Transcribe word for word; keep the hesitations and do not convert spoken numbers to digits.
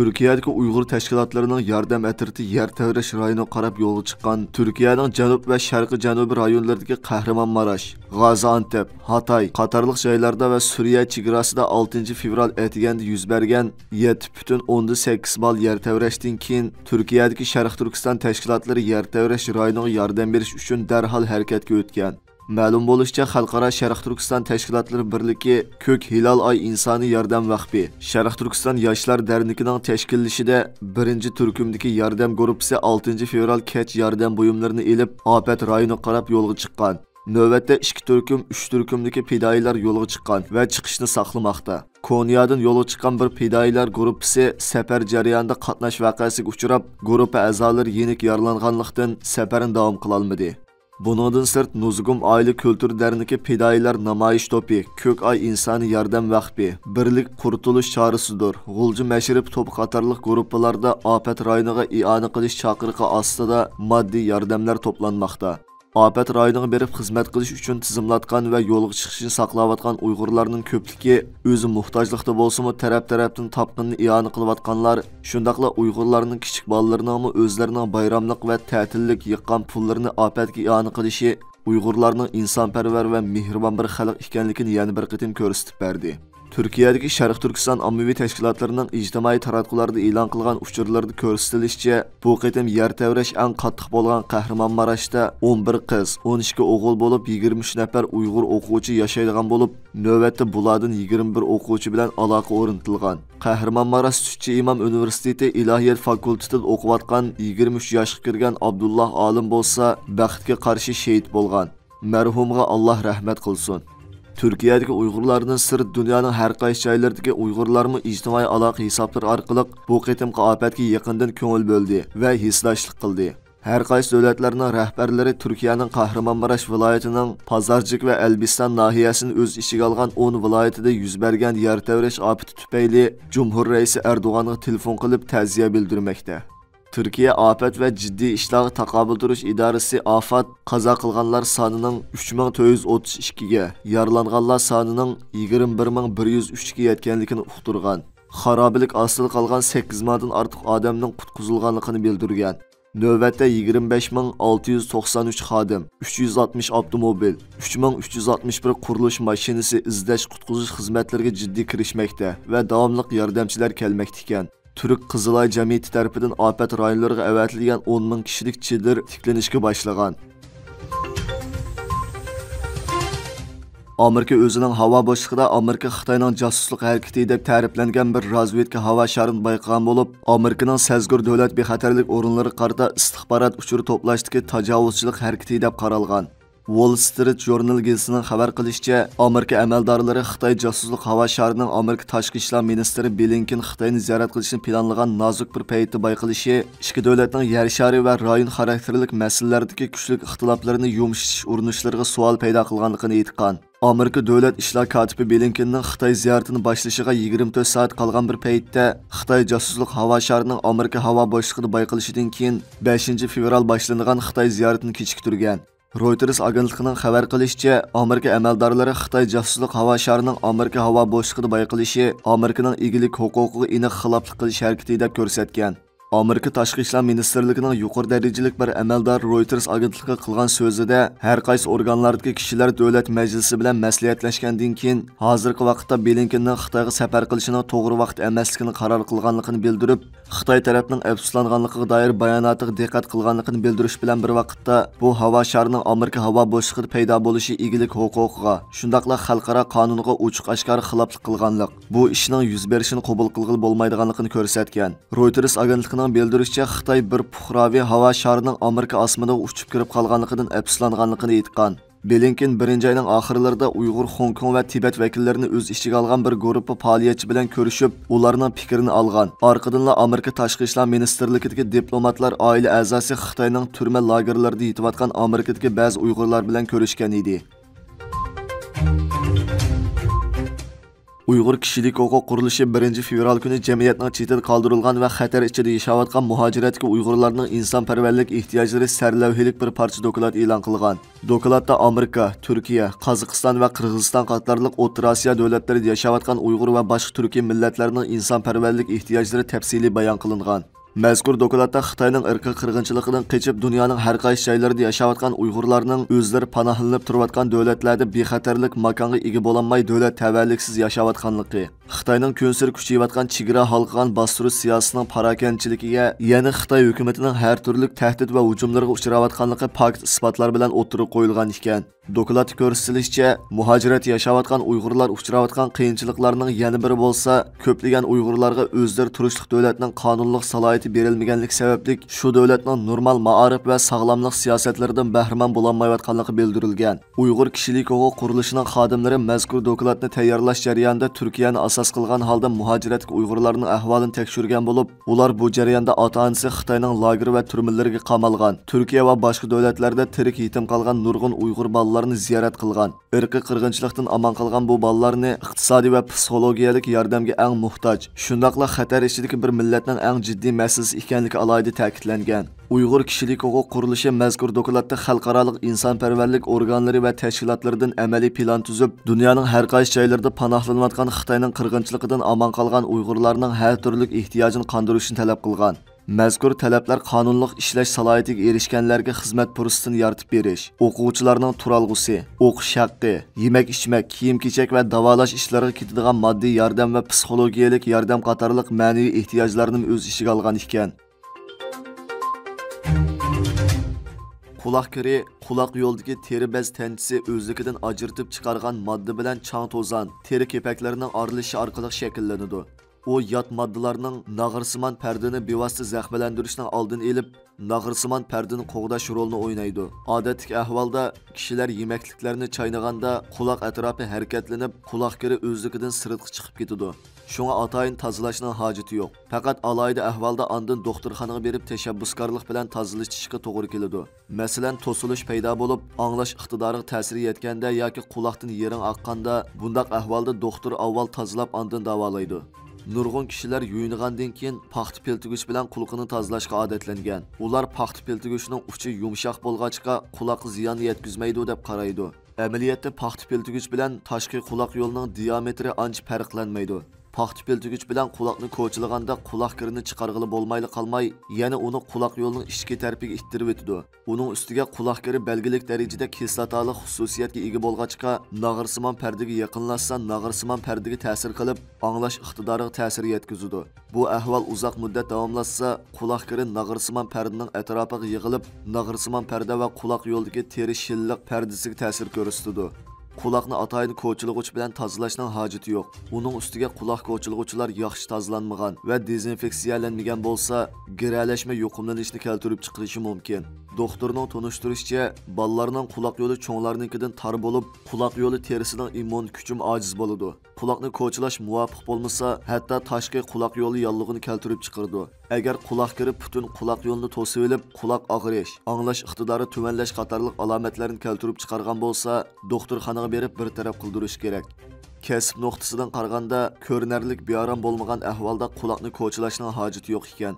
تۈركىيەدىكى ئۇيغۇر تەشكىلاتلىرىنىڭ ياردەم ئەترىتى يەر تەۋرەش رايونىغا قاراپ يولغا چىققان تۈركىيەنىڭ جەنۇب ۋە شەرقىي جەنۇبىي رايونلىرىدىكى قەھرىمانماراش، غازىئانتەپ، ھاتاي قاتارلىق جايلاردا ۋە سۈرىيە چېگراسىدا ئالتىنچى فېۋرال ئەتىگەندە يۈز بەرگەن يەتتە پۈتۈن ئوندىن سەككىز بال يەر تەۋرەشتىن كېيىن، تۈركىيەدىكى شەرقىي تۈركىستان تەشكىلاتلىرى يەر تەۋرەش رايونىغا ياردەم بېرىش ئۈچۈن دەرھال ھەرىكەتكە ئۆتكەن. مەلۇم بولۇشىچە، خەلقئارا شەرقىي تۈركىستان تەشكىلاتلىرى بىرلىكى، كۆك ھىلال ئاي ئىنسانىي ياردەم ۋەقپى، شەرقىي تۈركىستان ياشلار دەرنىكىنىڭ تەشكىللىشىدە بىرىنچى تۈركۈمدىكى ياردەم گۇرۇپپىسى ئالتىنچى فېۋرال كەچ ياردەم بۇيۇملىرىنى ئېلىپ، ئاپەت رايونىغا قاراپ يولغا چىققان. نۆۋەتتە ئىككى تۈركۈم، ئۈچ تۈركۈمدىكى پىدائىيلار يولغا چىققان ۋە چىقىشنى ساقلىماقتا. كونيادىن يولغا چىققان بىر پىدائىيلار گۇرۇپپىسى سەپەر جەريانىدا قاتناش ۋەقەسىگە ئۇچراپ، گۇرۇپپا ئەزالىرى يېنىك يارىلانغانلىقتىن، سەپەرنى داۋام قىلالمىدى. بۇنىڭدىن سىرت، نۇزۇگۇم ئائىلە كۈلتۈر دەرنىكى پىدائىيلار نامايىش توپى، كۆك ئاي ئىنسانىي ياردەم ۋەقپى، بىرلىك قۇرتۇلۇش چارىسىدۇر، غۇلجا مەشرىپ توپى قاتارلىق گۇرۇپپىلاردا ئاپەت رايونىغا ئىئانە قىلىش چاقىرىقى ئاستىدا ماددىي ياردەملەر توپلانماقتا. ئاپەت رايونىغا بېرىپ خىزمەت قىلىش ئۈچۈن تىزىملاتقان ۋە يولغا چىقىشنى ساقلاۋاتقان ئۇيغۇرلارنىڭ كۆپلۈكى ئۆزى موھتاجلىقتا بولسىمۇ، تەرەپ-تەرەپتىن تاپقىنىنى ئىئانە قىلىۋاتقانلار، شۇنداقلا ئۇيغۇرلارنىڭ كىچىك بالىلىرىنىڭمۇ ئۆزلىرىنىڭ بايراملىق ۋە تەتىللىك يىغقان پۇللىرىنى ئاپەتكە ئىئانە قىلىشى ئۇيغۇرلارنىڭ ئىنسانپەرۋەر ۋە مېھرىبان بىر خەلق ئىكەنلىكىنى يەنە بىر قېتىم كۆرسىتىپ بەردى. تۈركىيەدىكى شەرقىي تۈركىستان ئاممىۋى تەشكىلاتلىرىنىڭ ئىجتىمائىي تاراتقۇلاردا ئېلان قىلغان ئۇچۇرلىرىدا كۆرسىتىلىشىچە، بۇ قېتىم يەر تەۋرەش ئەڭ قاتتىق بولغان قەھرىمانماراش ئون بىر قىز، ئون ئىككى ئوغۇل بولۇپ، يىگىرمە ئۈچ نەپەر ئۇيغۇر ئوقۇغۇچى ياشايدىغان بولۇپ، نۆۋەتتە بۇلاردىن يىگىرمە بىر ئوقۇغۇچى بىلەن ئالاقە ئورنىتىلغان. قەھرىمانماراش سۈتچى ئىمام ئۇنىۋېرسىتېتى ئىلاھىيەت فاكۇلتېتىدا ئوقۇۋاتقان يىگىرمە ئۈچ ياشقا كىرگەن ئابدۇللا ئالىم بولسا، بەختكە قارشى شېھىت بولغان. مەرھۇمغا ئاللا رەھمەت قىلسۇن. تۈركىيەدىكى ئۇيغۇرلاردىن سىرت، دۇنيانىڭ ھەر قايسى جايلىرىدىكى ئۇيغۇرلارمۇ ئىجتىمائىي ئالاقە ھېسابلىرى ئارقىلىق بۇ قېتىمقى ئاپەتكە يېقىندىن كۆڭۈل بۆلدى ۋە ھېسداشلىق قىلدى. ھەر قايسى دۆلەتلەرنىڭ رەھبەرلىرى تۈركىيەنىڭ قەھرىمانماراش ۋىلايىتىنىڭ پازارجىك ۋە ئەلبىستان ناھىيەسىنى ئۆز ئىچىگە ئالغان ئون ۋىلايىتىدە يۈز بەرگەن يەر تەۋرەش ئاپىتى تۈپەيلى جۇمھۇر رەئىسى ئەردوغانغا تېلېفون قىلىپ تەزىيە بىلدۈرمەكتە. تۈركىيە ئاپەت ۋە جىددىي ئىشلارغا تاقابىل تۇرۇش ئىدارىسى ئافات قازا قىلغانلار سانىنىڭ ئۈچ مىڭ تۆت يۈز ئوتتۇز ئىككىگە، يارىلانغانلار سانىنىڭ يىگىرمە بىر مىڭ بىر يۈز ئۈچكە يەتكەنلىكىنى ئۇقتۇرغان. خارابىلىك ئاستىدا قالغان سەككىز مىڭدىن ئارتۇق ئادەمنىڭ قۇتقۇزۇلغانلىقىنى بىلدۈرگەن. نۆۋەتتە يىگىرمە بەش مىڭ ئالتە يۈز توقسان ئۈچ خادىم، ئۈچ يۈز ئاتمىش ئاپتوموبىل، ئۈچ مىڭ ئۈچ يۈز ئاتمىش بىر قۇرۇلۇش ماشىنىسى ئىزدەش قۇتقۇزۇش خىزمەتلىرىگە جىددىي كىرىشمەكتە ۋە داۋاملىق ياردەمچىلەر كەلمەكتە ئىكەن. تۈرك قىزىل ئاي جەمئىيىتى تەرىپىدىن ئاپەت رايونلىرىغا ئەۋەتىلگەن ئون مىڭ كىشىلىك چېدىر تىكلىنىشكە باشلىغان. ئامېرىكا ئۆزىنىڭ ھاۋا بوشلۇقىدا ئامېرىكا خىتاينىڭ جاسۇسلۇق ھەرىكىتى دەپ تەرىپلەنگەن بىر رازۋېدكا ھاۋا شارىنى بايقىغان بولۇپ، ئامېرىكىنىڭ سەزگۈر دۆلەت بىخەتەرلىك ئورۇنلىرىغا قارىتا ئىستىخبارات ئۇچۇرى توپلاشتىكى تاجاۋۇزچىلىق ھەرىكىتى دەپ قارالغان. ۋول سترىت ژۇرنىلى گېزىتىنىڭ خەۋەر قىلىشىچە، ئامېرىكا ئەمەلدارلىرى خىتاي جاسۇسلۇق ھاۋا شارىنىڭ ئامېرىكا تاشقى ئىشلار مىنىستىرى بلىنكېن خىتاينى زىيارەت قىلىشنى پىلانلىغان نازۇك بىر پەيتتە بايقىلىشى ئىككى دۆلەتنىڭ يەر شارى ۋە رايون خاراكتېرلىك مەسىلىلەردىكى كۈچلۈك ئىختىلاپلىرىنى يۇمشىتىش ئۇرۇنۇشلىرىغا سوئال پەيدا قىلغانلىقىنى ئېيتقان. ئامېرىكا دۆلەت ئىشلار كاتىپى بلىنكېننىڭ خىتاي زىيارىتىنى باشلىشىغا يىگىرمە تۆت سائەت قالغان بىر پەيتتە، خىتاي جاسۇسلۇق ھاۋا شارىنىڭ ئامېرىكا ھاۋا بوشلۇقىدا بايقىلىشىدىن كېيىن، بەشىنچى فېۋرال باشلىنىدىغان خىتاي زىيارىتىنى كېچىكتۈرگەن. رويتېرس ئاگېنتلىقىنىڭ خەۋەر قىلىشىچە، ئامېرىكا ئەمەلدارلىرى خىتاي جاسۇسلۇق ھاۋا شارىنىڭ ئامېرىكا ھاۋا بوشلۇقىدا بايقىلىشى ئامېرىكىنىڭ ئىگىلىك ھوقۇقىغا ئېنىق خىلاپلىق قىلىش ھەرىكىتى دەپ كۆرسەتكەن. ئامېرىكا تاشقى ئىشلار مىنىستىرلىكىنىڭ يۇقىرى دەرىجىلىك بىر ئەمەلدارى رويتېرس ئاگېنتلىقىغا قىلغان سۆزىدە، ھەر قايسى ئورگانلاردىكى كىشىلەر دۆلەت مەجلىسى بىلەن مەسلىھەتلەشكەندىن كېيىن، ھازىرقى ۋاقىتتا بلىنكېننىڭ خىتايغا سەپەر قىلىشىنىڭ توغرا ۋاقىت ئەمەسلىكىنى قارار قىلغانلىقىنى بىلدۈرۈپ، خىتاي تەرەپنىڭ ئەپسۇسلانغانلىقىغا دائىر باياناتىغا دىققەت قىلغانلىقىنى بىلدۈرۈش بىلەن بىر ۋاقىتتا، بۇ ھاۋا شارىنىڭ ئامېرىكا ھاۋا بوشلۇقىدا پەيدا بولۇشى ئىگىلىك ھوقۇقىغا، شۇنداقلا خەلقئارا قانۇنغا ئوچۇق ئاشكارا خىلاپلىق قىلغانلىق، بۇ ئىشنىڭ يۈز بېرىشىنى قوبۇل قىلغىلى بولمايدىغانلىقىنى كۆرسەتكەن. رويتېرس ئاگېنتلىقىنىڭ بىلدۈرۈشىچە، خىتاي بىر پۇقراۋى ھاۋا شارىنىڭ ئامېرىكا ئاسمىنىغا ئۇچۇپ كىرىپ قالغانلىقىدىن ئەپسۇسلانغانلىقىنى ئېيتقان. بلىنكېن بىرىنچى ئاينىڭ ئاخىرلىرىدا ئۇيغۇر، خوڭكوڭ ۋە تىبەت ۋەكىللىرىنى ئۆز ئىچىگە ئالغان بىر گۇرۇپپا پائالىيەتچى بىلەن كۆرۈشۈپ، ئۇلارنىڭ پىكرىنى ئالغان. ئارقىدىنلا ئامېرىكا تاشقى ئىشلار مىنىستىرلىكىدىكى دىپلوماتلار ئائىلە ئەزاسى خىتاينىڭ تۈرمە لاگېرلىرىدا يېتىۋاتقان ئامېرىكىدىكى بەزى ئۇيغۇرلار بىلەن كۆرۈشكەن ئىدى. ئۇيغۇر كىشىلىك ھوقۇق قۇرۇلۇشى بىرىنچى فېۋرال كۈنى جەمئىيەتنىڭ چېتىدە قالدۇرۇلغان ۋە خەتەر ئىچىدە ياشاۋاتقان مۇھاجىرەتتىكى ئۇيغۇرلارنىڭ ئىنسانپەرۋەرلىك ئېھتىياجلىرى سەرلەۋھىلىك بىر پارچە دوكلات ئېلان قىلغان. دوكلاتتا ئامېرىكا، تۈركىيە، قازاقىستان ۋە قىرغىزىستان قاتارلىق ئوتتۇرا ئاسىيا دۆلەتلىرىدە ياشاۋاتقان ئۇيغۇر ۋە باشقا تۈركىي مىللەتلەرنىڭ ئىنسانپەرۋەرلىك ئېھتىياجلىرى تەپسىلىي بايان قىلىنغان. مەزكۇر دوكلاتتا خىتاينىڭ ئىرقىي قىرغىنچىلىقىدىن قېچىپ، دۇنيانىڭ ھەر قايسى جايلىرىدا ياشاۋاتقان ئۇيغۇرلارنىڭ ئۆزلىرى پاناھلىنىپ تۇرۇۋاتقان دۆلەتلەردە بىخەتەرلىك ماكانغا ئىگە بولالماي، دۆلەت تەۋەلىكسىز ياشاۋاتقانلىقى، خىتاينىڭ كۈنسېرى كۈچىيىۋاتقان چېگرا ھالقىغان باستۇرۇش سىياسىتىنىڭ پاراكەندىچىلىكىگە، يەنى خىتاي ھۆكۈمىتىنىڭ ھەر تۈرلۈك تەھدىت ۋە ھۇجۇملىرىغا ئۇچراۋاتقانلىقى پاكىت ئىسپاتلار بىلەن ئوتتۇرىغا قويۇلغان ئىكەن. دوكلاتتا كۆرسىتىلىشىچە، مۇھاجىرەتتە ياشاۋاتقان ئۇيغۇرلار ئۇچراۋاتقان قىيىنچىلىقلارنىڭ يەنە بىرى بولسا، كۆپلىگەن ئۇيغۇرلارغا ئۆزلىرى تۇرۇشلۇق دۆلەتنىڭ قانۇنلۇق سالاھىيىتى بېرىلمىگەنلىكى سەۋەبلىك، شۇ دۆلەتنىڭ نورمال مائارىپ ۋە ساغلاملىق سىياسەتلىرىدىن بەھرىمەن بولالمايۋاتقانلىقى بىلدۈرۈلگەن. ئۇيغۇر كىشىلىك ھوقۇق قۇرۇلۇشىنىڭ خادىملىرى مەزكۇر دوكلاتنى تەييارلاش جەريانىدا تۈركىيەنى ئاساس قىلغان ھالدا مۇھاجىرەتتىكى ئۇيغۇرلارنىڭ ئەھۋالىنى تەكشۈرگەن بولۇپ، ئۇلار بۇ جەرياندا ئاتا-ئانىسى خىتاينىڭ لاگېر ۋە تۈرمىلىرىگە قامالغان، تۈركىيە ۋە باشقا دۆلەتلەردە تىرىك يېتىم قالغان نۇرغۇن ئۇيغۇر بالىلارنى زىيارەت قىلغان، ئىرقىي قىرغىنچىلىقتىن ئامان قالغان بۇ بالىلارنى ئىقتىسادىي ۋە پسىخولوگىيەلىك ياردەمگە ئەڭ موھتاج، شۇنداقلا خەتەر ئىچىدىكى بىر مىللەتنىڭ ئەڭ جىددىي مەسىلىسى ئىكەنلىكى ئالاھىدە تەكىتلەنگەن. ئۇيغۇر كىشىلىك ھوقۇق قۇرۇلۇشى مەزكۇر دوكلاتتا خەلقئارالىق ئىنسانپەرۋەرلىك ئورگانلىرى ۋە تەشكىلاتلىرىدىن ئەمەلىي پىلان تۈزۈپ، دۇنيانىڭ ھەر قايسى جايلىرىدا پاناھلىنىۋاتقان خىتاينىڭ قىرغىنچىلىقىدىن ئامان قالغان ئۇيغۇرلارنىڭ ھەر تۈرلۈك ئېھتىياجىنى قاندۇرۇشنى تەلەپ قىلغان. مەزكۇر تەلەپلەر قانۇنلۇق ئىشلەش سالاھىيىتىگە ئېرىشكەنلەرگە خىزمەت پۇرسىتىنى يارىتىپ بېرىش، ئوقۇغۇچىلارنىڭ تۇرالغۇسى، ئوقۇش ھەققى، يېمەك-ئىچمەك، كىيىم-كېچەك ۋە داۋالاش ئىشلىرىغا كېتىدىغان ماددىي ياردەم ۋە پسىخولوگىيەلىك ياردەم قاتارلىق مەنىۋى ئېھتىياجلارنىمۇ ئۆز ئىچىگە ئالغان ئىكەن. قۇلاق كىرى، قۇلاق يولىدىكى تېرە بەز تەنچىسى ئۆزلۈكىدىن ئاجرىتىپ چىقارغان ماددا بىلەن چاڭ-توزان، تېرە كېپەكلىرىنىڭ ئارىلىشىشى ئارقىلىق شەكىللىنىدۇ. ئۇ يات ماددىلارنىڭ ناغرىسىمان پەردىنى بىۋاسىتە زەخىملەندۈرۈشنىڭ ئالدىنى ئېلىپ، ناغرىسىمان پەردىنى قوغداش رولىنى ئوينايدۇ. ئادەتتىكى ئەھۋالدا كىشىلەر يېمەكلىكلەرنى چاينىغاندا قۇلاق ئەتراپى ھەرىكەتلىنىپ، قۇلاق كىرى ئۆزلۈكىدىن سىرتقا چىقىپ كېتىدۇ. شۇڭا ئاتايىن تازىلاشنىڭ ھاجىتى يوق. پەقەت ئالاھىدە ئەھۋالدا ئاندىن دوختۇرخانىغا بېرىپ تەشەببۇسكارلىق بىلەن تازىلىتىشقا توغرا كېلىدۇ. مەسىلەن، توسۇلۇش پەيدا بولۇپ، ئاڭلاش ئىقتىدارىغا تەسىر يەتكەندە ياكى قۇلاقتىن يىرىڭ ئاققاندا، بۇنداق ئەھۋالدا دوختۇر ئاۋۋال تازىلاپ ئاندىن داۋالايدۇ. نۇرغۇن كىشىلەر يۇيۇنغاندىن كېيىن پاختا پىل تۈگۈچ بىلەن قۇلىقىنى تازىلاشقا ئادەتلەنگەن. ئۇلار پاختا پىل تۈگۈچنىڭ ئۇچى يۇمشاق بولغاچقا، قۇلاققا زىيان يەتكۈزمەيدۇ دەپ قارايدۇ. ئەمەلىيەتتە پاختا پىل تۈگۈچ بىلەن تاشقى قۇلاق يولىنىڭ دىيامېتىرى ئانچە پەرقلەنمەيدۇ. پاختا پىل تۈگۈچ بىلەن قۇلاقنى كوچىلىغاندا قۇلاق كىرىنى چىقارغىلى بولمايلا قالماي، يەنە ئۇنى قۇلاق يولىنىڭ ئىچكى تەرىپىگە ئىتتىرىۋېتىدۇ. ئۇنىڭ ئۈستىگە قۇلاق كىرى بەلگىلىك دەرىجىدە كىسلاتالىق خۇسۇسىيەتكە ئىگە بولغاچقا، ناغرىسىمان پەردىگە يېقىنلاشسا، ناغرىسىمان پەردىگە تەسىر قىلىپ، ئاڭلاش ئىقتىدارىغا تەسىر يەتكۈزىدۇ. بۇ ئەھۋال ئۇزاق مۇددەت داۋاملاشسا، قۇلاق كىرى ناغرىسىمان پەردىنىڭ ئەتراپىغا يىغىلىپ، ناغرىسىمان پەردە ۋە قۇلاق يولىدىكى تېرە شىللىق پەردىسىگە تەسىر كۆرسىتىدۇ. قۇلاقنى ئاتايىن كوچىلىغۇچ بىلەن تازىلاشنىڭ ھاجىتى يوق. ئۇنىڭ ئۈستىگە قۇلاق كوچىلىغۇچلار ياخشى تازىلانمىغان ۋە دېزىنفېكسىيەلەنمىگەن بولسا، گىرەلەشمە يۇقۇملىنىشنى كەلتۈرۈپ چىقىرىشى مۇمكىن. دوختۇرنىڭ تونۇشتۇرۇشىچە، بالىلارنىڭ قۇلاق يولى چوڭلارنىڭكىدىن تار بولۇپ، قۇلاق يولى تېرىسىنىڭ ئىممۇن كۈچىمۇ ئاجىز بولىدۇ. قۇلاقنى كوچىلاش مۇۋاپىق بولمىسا، ھەتتا تاشقى قۇلاق يولى ياللۇغىنى كەلتۈرۈپ چىقىرىدۇ. ئەگەر قۇلاق كىرى پۈتۈن قۇلاق يولىنى توسۇۋېلىپ، قۇلاق ئاغرىش، ئاڭلاش ئىقتىدارى تۆۋەنلەش قاتارلىق ئالامەتلەرنى كەلتۈرۈپ چىقارغان بولسا، دوختۇرخانىغا بېرىپ بىر تەرەپ قىلدۇرۇش كېرەك. كەسىپ نۇقتىسىدىن قارىغاندا، كۆرۈنەرلىك بىئارام بولمىغان ئەھۋالدا قۇلاقنى كوچىلاشنىڭ ھاجىتى يوق ئىكەن.